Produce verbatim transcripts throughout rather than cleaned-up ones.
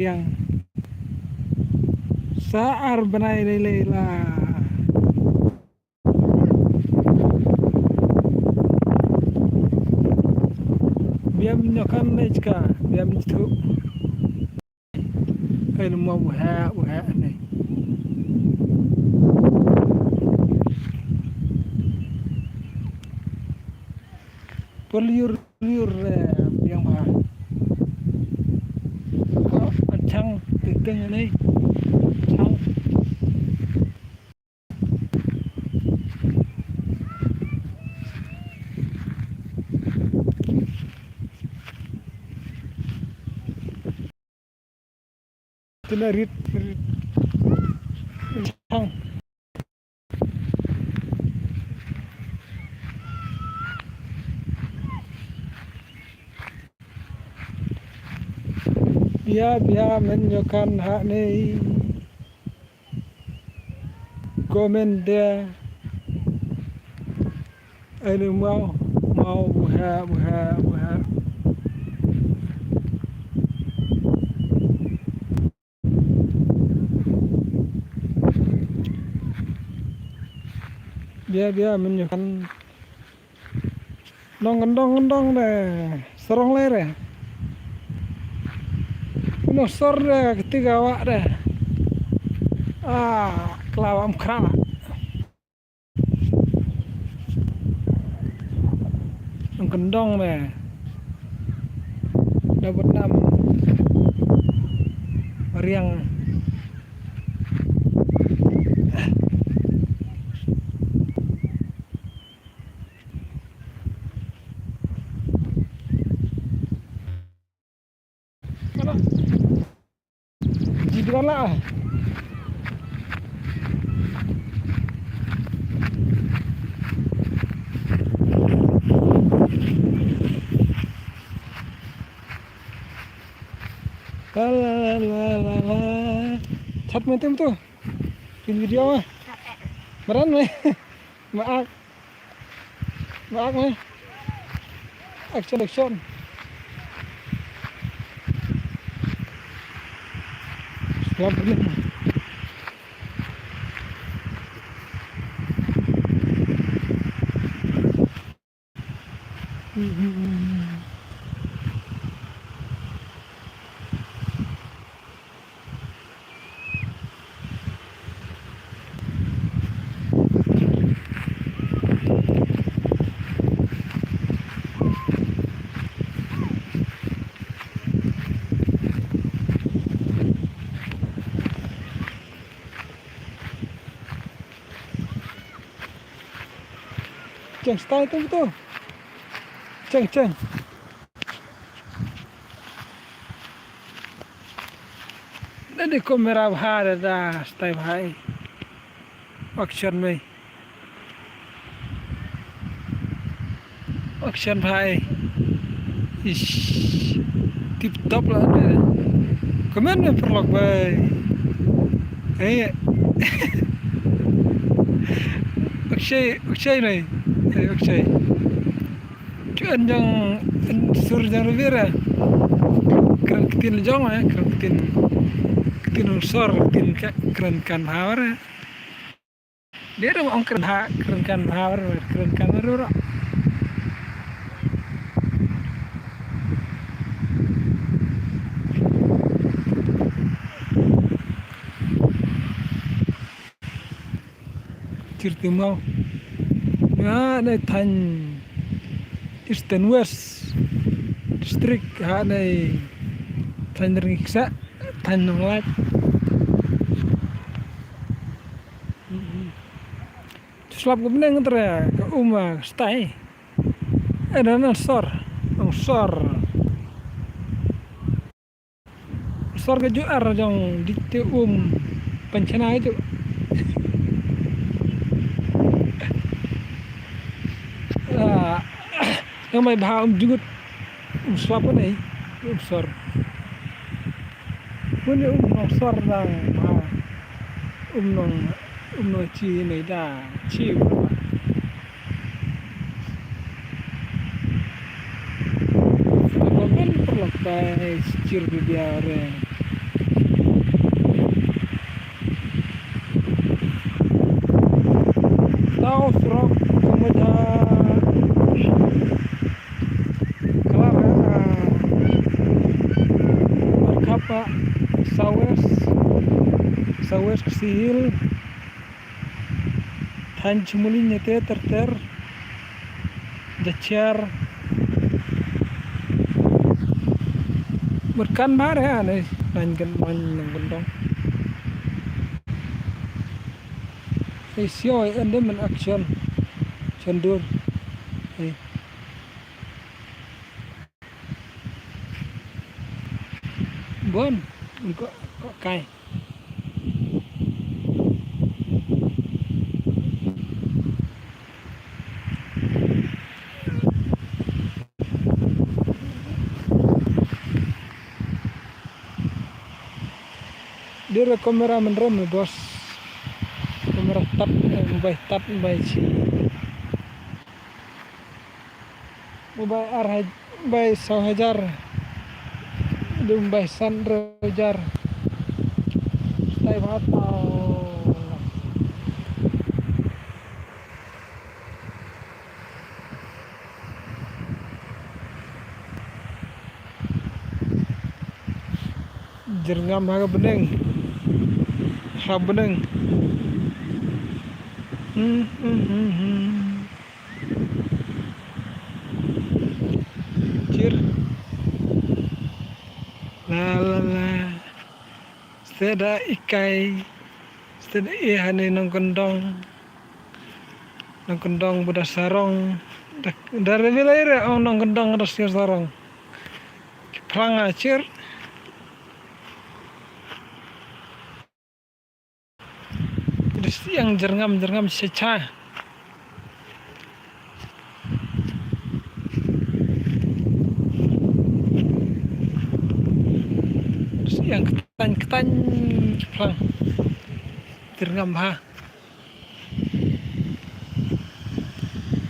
Riang. Sa ar bnai lei lei la. Biam nyokan ne chka, biam chtu. Ai numa buha, buha ne. Pul yur, yur, eh, biang bha. Ko, chang, ting, ting, ne. Chang. Tuna rit, rit. Chang. Bia, bia, men nyokan ha ne. Comment there. Ai nu mau, mau buha, buha, buha. Bia, bia, men nyokan. Dong, dong, dong de. Sarong lei re. Uno sor de, ketiga wak de. Ah, kelawa mkra. Nang kendong me. Dapat nam. Riang. Ji dua lah. La, la, la, la, la, la. Chat mantap tu. Bikin video ah. Meran meh. Maak. Maak meh. Action, action. Selamat ni. Cheng, style tu betul. Cheng, cheng. Dah di kamera bha dah, dah style bha. Action mei. Action bha. Ish. Tip top lah. Comment mei paralok bha. Eh. Akshay, Akshay mei. Eh, Akshay. Chuan jong, sur jong Ravir. Kren ktien jong, eh, kren ktien. Ktien sor, ktien ka, kren kan bha re. Dei ruh ong kren ha, kren kan bha, kren kan ruh ruh. Kyrti Mawng. Nga nei thaiñ Eastern West District, ha nei thaiñ Rngiew Kseh, thaiñ Nonglait. Slap ka bneng tre ka um, ah, stai. Eh, na, na sor, na sor. Sor ka ju ar jong di te um penchana ju. Ah, nga mai bha um jngut, um slap ne, um sor. Mun um nong sor dang, ah, um nong, um nong chi ne da, chi um. Ba ben paralok ba, eh, chir video re. Sawest, Sawest Khasi Hills, Thanchmuli nyete ter ter, Jachiar. Berkan mare ane, nan gen man nang bendong. Ei sio ei ende men action. Chendur. Ei. Bon, ko, ko kai. Dire kamera menrem, bos. Kamera tap, eh, bai tap, bai chi. Bai ar haj-, bai saw hajar. Dum bai san hajar. Stai bha tau. Jyrngam ha ka bneng. Ha bneng. Hmm, hmm, hmm, hmm. Chir. La, la, la. Steda ikai. Steda i hane nongkyndong. Nongkyndong ba da sarong. Da, da reveal ire ong nongkyndong da sir sarong. Ki phrang a chir. Da siang jyrngam jyrngam cha cha. Da siang ktaiñ ktaiñ ki phrang. Jyrngam bha.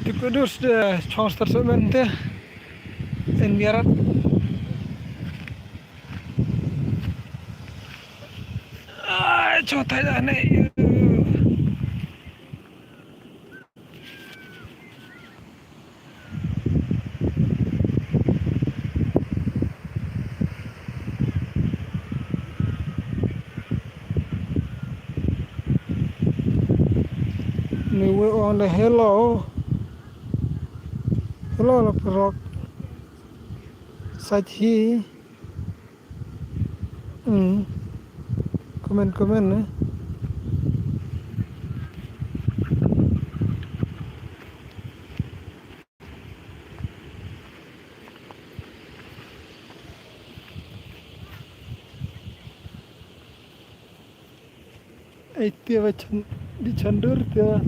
Te kudus de chong star semen te. En biarat. Ai, chotai da ne. Ni we on the hello. Hello, la prok. Sach hi. Hmm. Comment, comment, eh. Ai, te ba chan-, di chandur te ba.